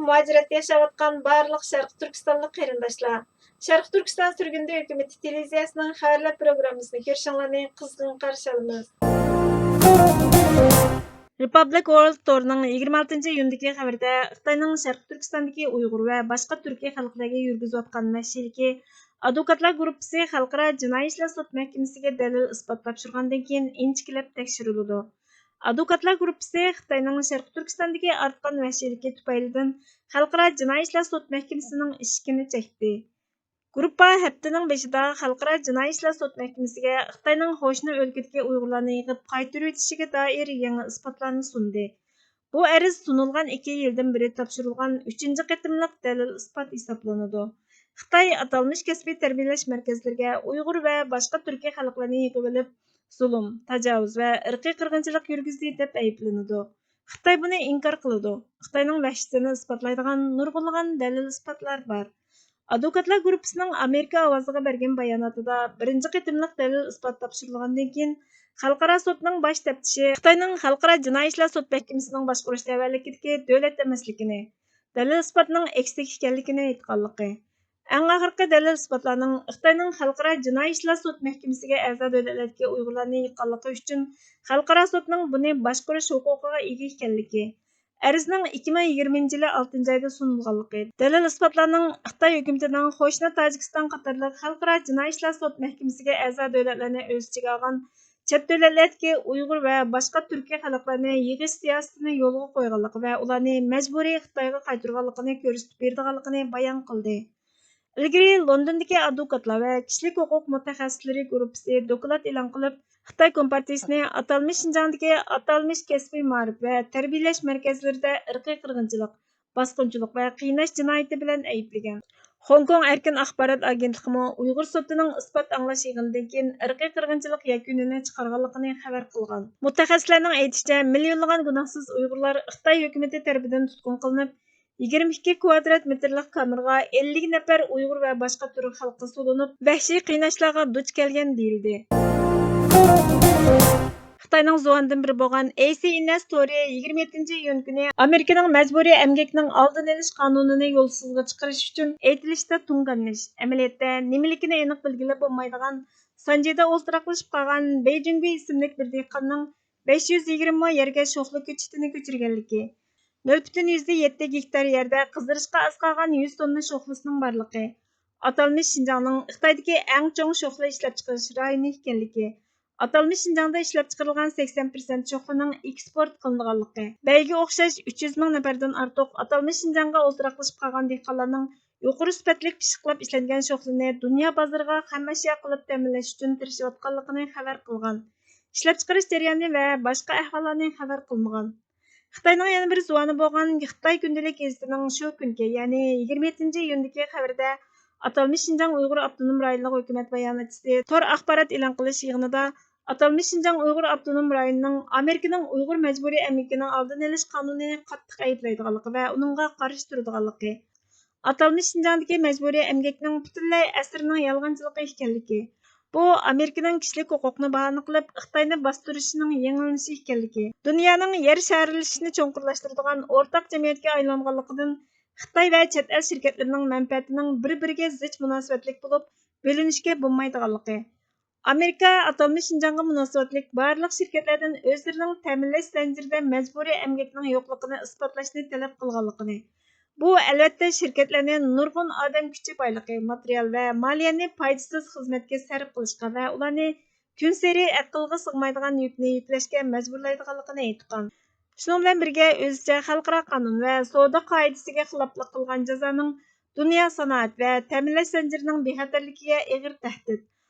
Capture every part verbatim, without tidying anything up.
مۇھاجىرەتتە ياشاۋاتقان بارلىق شەرقىي تۈركىستانلىق قېرىنداشلار، شەرقىي تۈركىستان سۈرگۈندە ھۆكۈمىتى تېلېۋىزىيەسىنىڭ خەۋەرلەر پروگراممىسىنى كۆرۈشۈڭلارنى قىزغىن قارشى ئالىمىز. رېپابلىك ۋورلد تورىنىڭ يىگىرمە ئالتىنچى ئىيۇندىكى خەۋىرىدە خىتاينىڭ شەرقىي تۈركىستاندىكى ئۇيغۇر ۋە باشقا تۈركىي خەلقلەرگە يۈرگۈزۈۋاتقان ۋەھشىيلىكى، ئادۋوكاتلار گۇرۇپپىسى خەلقئارا جىنايى ئىشلار سوت مەھكىمىسىگە دەلىل ئىسپات تاپشۇرغاندىن كېيىن ئىنچىكىلەپ تەكشۈرۈلىدۇ. ئادۋوكاتلار گۇرۇپپىسى خىتاينىڭ شەرقىي تۈركىستاندىكى ئارتقان ۋەھشىيلىكى تۈپەيلىدىن خەلقئارا جىنايى ئىشلار سوت مەھكىمىسىنىڭ ئىشىكىنى چەكتى. گۇرۇپپا ھەپتىنىڭ بېشىدا خەلقئارا جىنايى ئىشلار سوت مەھكىمىسىگە خىتاينىڭ خوشنا ئۆلكىدىكى ئۇيغۇرلارنى يىغىپ قايتۇرۇۋېتىشىگە دائىر يېڭى ئىسپاتلارنى سۇندى. بۇ ئەرز سۇنۇلغان ئىككى يىلدىن بېرى تاپشۇرۇلغان ئۈچىنچى قېتىملىق دەلىل-ئىسپات ھېسابلىنىدۇ. خىتاي ئاتالمىش كەسپىي تەربىيەلەش مەركەزلىرىگە ئۇيغۇر ۋە باشقا تۈركىي خەلقلەرنى يىغىۋېلىپ، زۇلۇم، تاجاۋۇز ۋە ئىرقىي قىرغىنچىلىق يۈرگۈزدى دەپ ئەيىبلىنىدۇ. خىتاي بۇنى ئىنكار قىلىدۇ. خىتاينىڭ ۋەھشىيىتىنى ئىسپاتلايدىغان نۇرغۇنلىغان دەلىل-ئىسپاتلار بار. ئادۋوكاتلار گۇرۇپپىسىنىڭ ئامېرىكا ئاۋازىغا بەرگەن باياناتىدا، بىرىنچى قېتىملىق دەلىل-ئىسپات تاپشۇرۇلغاندىن كېيىن، خەلقئارا سوتنىڭ باش تەپتىشى خىتاينىڭ خەلقئارا جىنايى ئىشلار سوت مەھكىمىسىنىڭ باشقۇرۇش تەۋەلىكىدىكى دۆلەت ئەمەسلىكىنى، دەلىل-ئىسپاتنىڭ ئەكسىدىكى ئىكەنلىكىنى ئېيتقانلىقى، ئەڭ ئاخىرقى دەلىل-ئىسپاتلارنىڭ خىتاينىڭ خەلقئارا جىنايى ئىشلار سوت مەھكىمىسىگە ئەزا دۆلەتلەردىكى ئۇيغۇرلارنى يىغقانلىقى ئۈچۈن خەلقئارا سوتنىڭ بۇنى باشقۇرۇش ھوقۇقىغا ئىگە ئىكەنلىكى، ئەرزنىڭ ئىككى مىڭ يىگىرمىنچى يىلى ئالتىنچى ئايدا سۇنۇلغانلىقى، دەلىل-ئىسپاتلارنىڭ خىتاي ھۆكۈمىتىنىڭ خوشنا تاجىكىستان قاتارلىق خەلقئارا جىنايى ئىشلار سوت مەھكىمىسىگە ئەزا دۆلەتلەرنى ئۆز ئىچىگە ئالغان چەت دۆلەتلەردىكى ئۇيغۇر ۋە باشقا تۈركىي خەلقلەرنى يىغىش سىياسىتىنى يولغا قويغانلىقى ۋە ئۇلارنى مەجبۇرىي خىتايغا قايتۇرغانلىقىنى كۆرسىتىپ بېرىدىغانلىقىنى بايان قىلدى. ئىلگىرى لوندوندىكى ئادۋوكاتلار ۋە كىشىلىك ھوقۇق مۇتەخەسسىسلىرى گۇرۇپپىسى دوكلات ئېلان قىلىپ، خىتاي كومپارتىيىسىنى ئاتالمىش شىنجاڭدىكى ئاتالمىش كەسپىي مائارىپ ۋە تەربىيەلەش مەركەزلىرىدە ئىرقىي قىرغىنچىلىق، باسقۇنچىلىق ۋە قىيناش جىنايىتى بىلەن ئەيىبلىگەن. خوڭكوڭ ئەركىن ئاخبارات ئاگېنتلىقىمۇ ئۇيغۇر سوتىنىڭ ئىسپات ئاڭلاش يىغىنىدىن كېيىن ئىرقىي قىرغىنچىلىق يەكۈنىنى چىقارغانلىقىنى خەۋەر قىلغان. مۇتەخەسسىسلەرنىڭ ئېيتىشىچە، مىليونلىغان گۇناھسىز ئۇيغۇرلار خىتاي ھۆكۈمىتى تەرىپىدىن تۇتقۇن قىلىنىپ، يىگىرمە ئىككى كۋادرات مېتىرلىق كامېرغا ئەللىك نەپەر ئۇيغۇر ۋە باشقا تۈرك خەلقى سولىنىپ، ۋەھشىي قىيناشلارغا دۇچ كەلگەن دېيىلدى. خىتاينىڭ زۇۋاندىن بىرى بولغان ئەي سى ئېن ئېس تورى يىگىرمە يەتتىنچى ئىيۇن كۈنى ئامېرىكىنىڭ مەجبۇرىي ئەمگەكنىڭ ئالدىنى ئېلىش قانۇنىنى يولسىزغا چىقىرىش ئۈچۈن ئېيتىلىشىچە تۇڭگانمىش، ئەمەلىيەتتە نېمىلىكىنى ئېنىق بىلگىلى بولمايدىغان سانجىدا ئولتۇراقلىشىپ قالغان بېي جۈڭگۈي ئىسىملىك بىر دېھقاننىڭ بەش يۈز يىگىرمە مو يەرگە شوخلا كۆچىتىنى كۆچۈرگەنلىكى، نۆل پۈتۈن يۈزدە يەتتە گېكتار يەردە قىزىرىشقا ئاز قالغان يۈز توننا شوخلىسىنىڭ بارلىقى، ئاتالمىش شىنجاڭنىڭ خىتايدىكى ئەڭ چوڭ شوخلا ئىشلەپچىقىرىش رايونى ئىكەنلىكى، ئاتالمىش شىنجاڭدا ئىشلەپچىقىرىلغان سەكسەن پىرسەنت شوخلىنىڭ ئېكسپورت قىلىنىدىغانلىقى، بەيگە ئوخشاش ئۈچ يۈز مىڭ نەپەردىن ئارتۇق ئاتالمىش شىنجاڭغا ئولتۇراقلىشىپ قالغان دېھقانلارنىڭ يۇقىرى سۈپەتلىك پىششىقلاپ ئىشلەنگەن شوخلىنى دۇنيا بازىرىغا خامئەشيا قىلىپ تەمىنلەش ئۈچۈن تىرىشىۋاتقانلىقىنى خەۋەر قىلغان. ئىشلەپچىقىرىش جەريانى ۋە باشقا ئەھۋاللارنى خەۋەر قىلمىغان. خىتاينىڭ يەنە بىر زۇۋانى بولغان خىتاي كۈندىلىك گېزىتىنىڭ شۇ كۈنكى، يەنى يىگىرمە يەتتىنچى ئىيۇندىكى خەۋىرىدە ئاتالمىش شىنجاڭ ئۇيغۇر ئاپتونوم رايونلۇق ھۆكۈمەت باياناتچىسى تور ئاخبارات ئېلان قىلىش يىغىنىدا ئاتالمىش شىنجاڭ ئۇيغۇر ئاپتونوم رايونىنىڭ ئامېرىكىنىڭ ئۇيغۇر مەجبۇرىي ئەمگىكىنىڭ ئالدىنى ئېلىش قانۇنىنى قاتتىق ئەيىبلەيدىغانلىقى ۋە ئۇنىڭغا قارشى تۇرىدىغانلىقى، ئاتالمىش شىنجاڭدىكى مەجبۇرىي ئەمگەكنىڭ پۈتۈنلەي ئەسىرنىڭ يالغانچىلىقى ئىكەنلىكى، بۇ ئامېرىكىنىڭ كىشىلىك ھوقۇقنى باھانە قىلىپ، خىتاينى باستۇرۇشىنىڭ يېڭىلىنىشى ئىكەنلىكى، دۇنيانىڭ يەر شارىلىشىشىنى چوڭقۇرلاشتۇرىدىغان ئورتاق جەمئىيەتكە ئايلانغانلىقىدىن، خىتاي ۋە چەت ئەل شىركەتلىرىنىڭ مەنپەئەتىنىڭ بىر-بىرىگە زىچ مۇناسىۋەتلىك بولۇپ، بۆلۈنۈشكە بولمايدىغانلىقى، ئامېرىكا ئاتالمىش شىنجاڭغا مۇناسىۋەتلىك بارلىق شىركەتلەردىن ئۆزلىرىنىڭ تەمىنلەش زەنجىرىدە مەجبۇرىي ئەمگەكنىڭ يوقلۇقىنى ئىسپاتلاشنى تەلەپ قىلغانلىقىنى، بۇ، ئەلۋەتتە، شىركەتلەرنى نۇرغۇن ئادەم كۈچى بايلىقى، ماتېرىيال ۋە مالىيەنى پايدىسىز خىزمەتكە سەرپ قىلىشقا ۋە ئۇلارنى كۈنسېرى ئەقىلگە سىغمايدىغان يۈكنى يۈكلەشكە مەجبۇرلايدىغانلىقىنى ئېيتقان. شۇنىڭ بىلەن بىرگە، ئۆزىچە خەلقئارا قانۇن ۋە سودا قائىدىسىگە خىلاپلىق قىلغان جازانىڭ دۇنيا سانائەت ۋە تەمىنلەش زەنجىرىنىڭ بىخەتەرلىكىگە ئېغىر تەھدىت،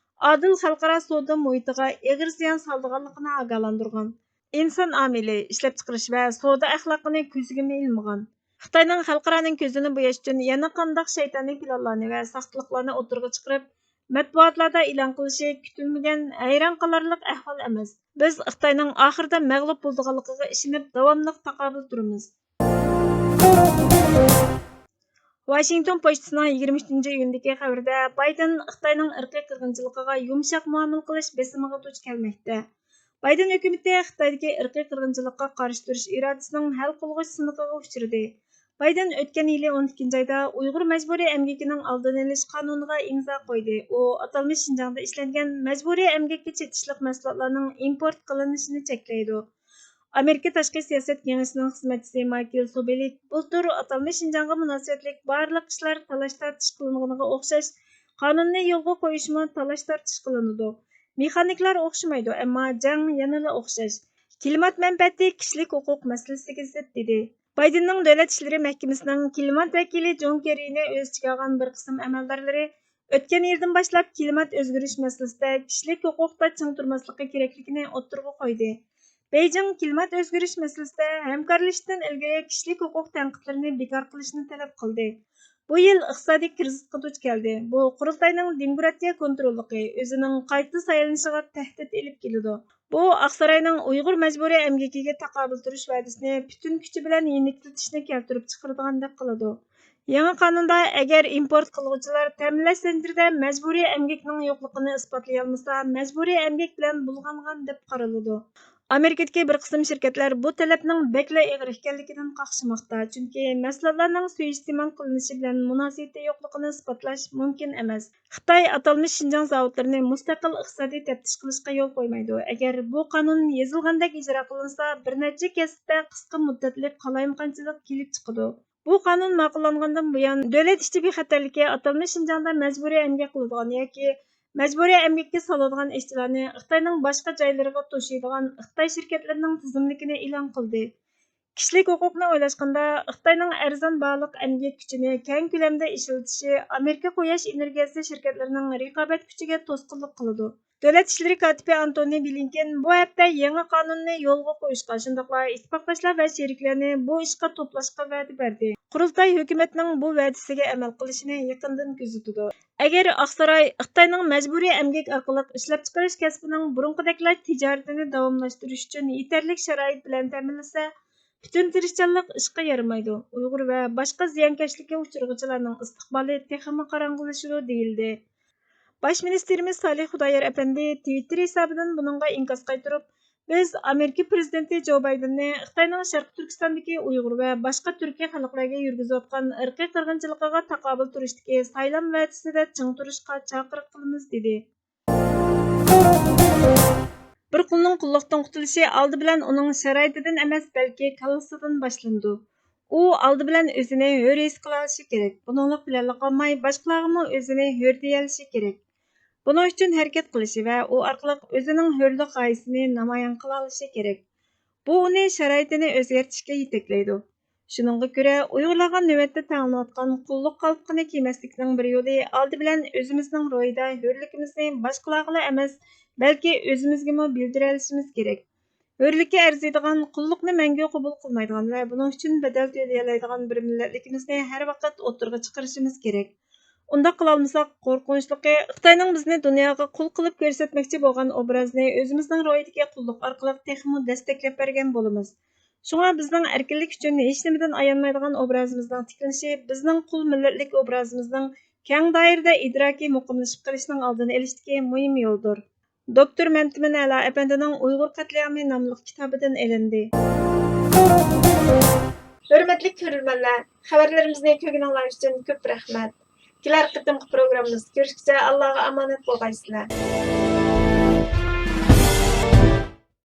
ئادىل خەلقئارا سودا مۇھىتىغا ئېغىر زىيان سالىدىغانلىقىنى ئاگاھلاندۇرغان. ئىنسان ئامىلى، ئىشلەپچىقىرىش ۋە سودا ئەخلاقىنى كۆزگىمۇ ئىلمىغان. خىتاينىڭ خەلقئارانىڭ كۆزىنى بوياش ئۈچۈن يەنە قانداق شەيتانىي پىلانلارنى ۋە ساختىلىقلارنى ئوتتۇرىغا چىقىرىپ، مەتبۇئاتلاردا ئېلان قىلىشى كۈتۈلمىگەن، ھەيران قالارلىق ئەھۋال ئەمەس. بىز خىتاينىڭ ئاخىرىدا مەغلۇپ بولىدىغانلىقىغا ئىشىنىپ، داۋاملىق تاقابىل تۇرىمىز. ۋاشىنگتون پوچتىسىنىڭ يىگىرمە ئۈچىنچى ئىيۇندىكى خەۋىرىدە، بايدېن خىتاينىڭ ئىرقىي قىرغىنچىلىقىغا يۇمشاق مۇئامىلە قىلىش بېسىمىغا دۇچ كەلمەكتە. بايدېن ھۆكۈمىتى خىتايدىكى ئىرقىي قىرغىنچىلىققا قارشى تۇرۇش ئىرادىسىنىڭ ھەل قىلغۇچ سىنىقىغا ئۇچرىدى. بايدېن ئۆتكەن يىلى ئون ئىككىنچى ئايدا ئۇيغۇر مەجبۇرىي ئەمگىكىنىڭ ئالدىنى ئېلىش قانۇنىغا ئىمزا قويدى. ئۇ ئاتالمىش شىنجاڭدا ئىشلەنگەن مەجبۇرىي ئەمگەككە چېتىشلىق مەھسۇلاتلارنىڭ ئىمپورت قىلىنىشىنى چەكلەيدۇ. ئامېرىكا تاشقى سىياسەت كېڭىشىنىڭ خىزمەتچىسى مايكل سوبېلىك بۇلتۇر ئاتالمىش شىنجاڭغا مۇناسىۋەتلىك بارلىق ئىشلار تالاش-تارتىش قىلىنغىنىغا ئوخشاش قانۇننى يولغا قويۇشمۇ تالاش-تارتىش قىلىنىدۇ. مېخانىكلار ئوخشىمايدۇ، ئەمما جەڭ يەنىلا ئوخشاش. كىلىمات مەنپەئەتى كىشىلىك ھوقۇق مەسىلىسىگە زىت، دېدى. بايدېننىڭ دۆلەت ئىشلىرى مەھكىمىسىنىڭ كىلىمات ۋەكىلى جون كېررىنى ئۆز ئىچىگە ئالغان بىر قىسىم ئەمەلدارلىرى ئۆتكەن يىلدىن باشلاپ كىلىمات ئۆزگىرىش مەسىلىسىدە كىشىلىك ھوقۇقتا چىڭ تۇرماسلىقى كېرەكلىكىنى ئوتتۇرىغا قويدى. بېيجىڭ كىلىمات ئۆزگىرىش مەسىلىسىدە ھەمكارلىشىشتىن ئىلگىرى كىشىلىك ھوقۇق تەنقىدلىرىنى بىكار قىلىشنى تەلەپ قىلدى. بۇ يىل ئىقتىسادىي كىرىزىسقا دۇچ كەلدى. بۇ قۇرۇلتاينىڭ دېموكراتىيە كونتروللۇقى، ئۆزىنىڭ قايتا سايلىنىشىغا تەھدىت ئېلىپ كېلىدۇ. بۇ ئاقساراينىڭ ئۇيغۇر مەجبۇرىي ئەمگىكىگە تاقابىل تۇرۇش ۋەدىسىنى پۈتۈن كۈچى بىلەن يېنىكلىتىشنى كەلتۈرۈپ چىقىرىدىغاندەك قىلىدۇ. يېڭى قانۇندا ئەگەر ئىمپورت قىلغۇچىلار تەمىنلەش زەنجىرىدە مەجبۇرىي ئەمگەكنىڭ يوقلۇقىنى ئىسپاتلىيالمىسا، مەجبۇرىي ئەمگەك بىلەن بۇلغانغان دەپ قارىلىدۇ. ئامېرىكىدىكى بىر قىسىم شىركەتلەر بۇ تەلەپنىڭ بەكلا ئېغىر ئىكەنلىكىدىن قاقشىماقتا، چۈنكى مەھسۇلاتلارنىڭ سۇيىئىستېمال قىلىنىشى بىلەن مۇناسىۋىتى يوقلۇقىنى ئىسپاتلاش مۇمكىن ئەمەس. خىتاي ئاتالمىش شىنجاڭ زاۋۇتلىرىنى مۇستەقىل ئىقتىسادىي تەپتىش قىلىشقا يول قويمايدۇ. ئەگەر بۇ قانۇن يېزىلغاندەك ئىجرا قىلىنسا، بىر نەچچە كەسىپتە قىسقا مۇددەتلىك قالايمىقانچىلىق كېلىپ چىقىدۇ. بۇ قانۇن ماقۇللانغاندىن بۇيان، دۆلەت ئىچى بىخەتەرلىكى ئاتالمىش شىنجاڭدا مەجبۇرىي ئەمگەك قىلىدىغان ياكى مەجبۇرىي ئەمگەككە سالىدىغان ئىشچىلارنى خىتاينىڭ باشقا جايلىرىغا توشۇيدىغان خىتاي شىركەتلىرىنىڭ تىزىملىكىنى ئېلان قىلدى. كىشىلىك ھوقۇقنى ئويلاشقاندا، خىتاينىڭ ئەرزان باھالىق ئەمگەك كۈچىنى كەڭ كۆلەمدە ئىشلىتىشى ئامېرىكا قۇياش ئېنېرگىيەسى شىركەتلىرىنىڭ رىقابەت كۈچىگە توسقۇنلۇق قىلىدۇ. دۆلەت ئىشلىرى كاتىپى ئانتونى بلىنكېن بۇ ھەپتە يېڭى قانۇننى يولغا قويۇشقا، شۇنداقلا ئىتتىپاقداشلار ۋە شېرىكلەرنى بۇ ئىشقا توپلاشقا ۋەدە بەردى. قۇرۇلتاي ھۆكۈمەتنىڭ بۇ ۋەدىسىگە ئەمەل قىلىشىنى يېقىندىن كۆزىتىدۇ. ئەگەر ئاقساراي خىتاينىڭ مەجبۇرىي ئەمگەك ئارقىلىق ئىشلەپچىقىرىش كەسپىنىڭ بۇرۇنقىدەكلا تىجارىتىنى داۋاملاشتۇرۇش ئۈچۈن يېتەرلىك شارائىت بىلەن تەمىنلىسە، پۈتۈن تىرىشچانلىق ئىشقا يارىمايدۇ. ئۇيغۇر ۋە باشقا زىيانكەشلىككە ئۇچرىغۇچىلارنىڭ ئىستىقبالى تېخىمۇ قاراڭغۇلىشىدۇ، دېيىلدى. باش مىنىستىرىمىز سالىھ خۇدايار ئەپەندى تىۋىتتېر ھېسابىدىن بۇنىڭغا ئىنكاس قايتۇرۇپ، بىز ئامېرىكا پىرېزىدېنتى جو بايدېننى خىتاينىڭ شەرقىي تۈركىستاندىكى ئۇيغۇر ۋە باشقا تۈركىي خەلقلەرگە يۈرگۈزۈۋاتقان ئىرقىي قىرغىنچىلىقىغا تاقابىل تۇرۇشتىكى سايلام ۋەدىسىدە چىڭ تۇرۇشقا چاقىرىق قىلىمىز، دېدى. بىر قۇلنىڭ قۇللۇقتىن قۇتۇلۇشى ئالدى بىلەن ئۇنىڭ شارائىتىدىن ئەمەس، بەلكى كاللىسىدىن باشلىنىدۇ. ئۇ ئالدى بىلەن ئۆزىنى ھۆر ھېس قىلالىشى كېرەك. بۇنىڭلىق بىلەنلا قالماي، باشقىلارغىمۇ ئۆزىنى ھۆر دېيەلىشى كېرەك. بۇنىڭ ئۈچۈن ھەرىكەت قىلىشى ۋە ئۇ ئارقىلىق ئۆزىنىڭ ھۆرلۈك غايىسىنى نامايان قىلالىشى كېرەك. بۇ ئۇنى شارائىتىنى ئۆزگەرتىشكە يېتەكلەيدۇ. شۇنىڭغا كۆرە، ئۇيغۇرلارغا نۆۋەتتە تەڭلىنىۋاتقان قۇللۇق قالپىقىنى كىيمەسلىكنىڭ بىر يولى ئالدى بىلەن ئۆزىمىزنىڭ روھىدا ھۆرلۈكىمىزنى باشقىلارغىلا ئەمەس، بەلكى ئۆزىمىزگىمۇ بىلدۈرەلىشىمىز كېرەك. ھۆرلۈككە ئەرزىيدىغان، قۇللۇقنى مەڭگۈ قوبۇل قىلمايدىغان ۋە بۇنىڭ ئۈچۈن بەدەل تۆلىيەلەيدىغان بىر مىللەتلىكىمىزنى ھەر ۋاقىت ئوتتۇرىغا چىقىرىشىمىز كېرەك. ئۇنداق قىلالمىساق، قورقۇنچلۇقى، خىتاينىڭ بىزنى دۇنياغا قۇل قىلىپ كۆرسەتمەكچى بولغان ئوبرازىنى ئۆزىمىزنىڭ روھىدىكى قۇللۇق ئارقىلىق تېخىمۇ دەستەكلەپ بەرگەن بولىمىز. شۇڭا بىزنىڭ ئەركىنلىك ئۈچۈن ھېچنېمىدىن ئايانمايدىغان ئوبرازىمىزنىڭ تىكلىنىشى بىزنىڭ قۇل مىللەتلىك ئوبرازىمىزنىڭ كەڭ دائىرىدە ئىدراكىي مۇقىملىشىپ قېلىشىنىڭ ئالدىنى ئېلىشتىكى مۇھىم يولدۇر. دوكتور مەمتىمىن ئەلا ئەپەندىنىڭ ئۇيغۇر قەتلىئامى ناملىق كىتابىدىن ئېلىندى. ھۆرمەتلىك كۆرۈرمەنلەر، خەۋەرلىرىمىزنى كۆرگىنىڭلار ئۈچۈن كۆپ رەھمەت. كېلەر قېتىمقى پروگراممىمىزدا كۆرۈشكىچە ئاللاغا ئامانەت بولغايسىلەر.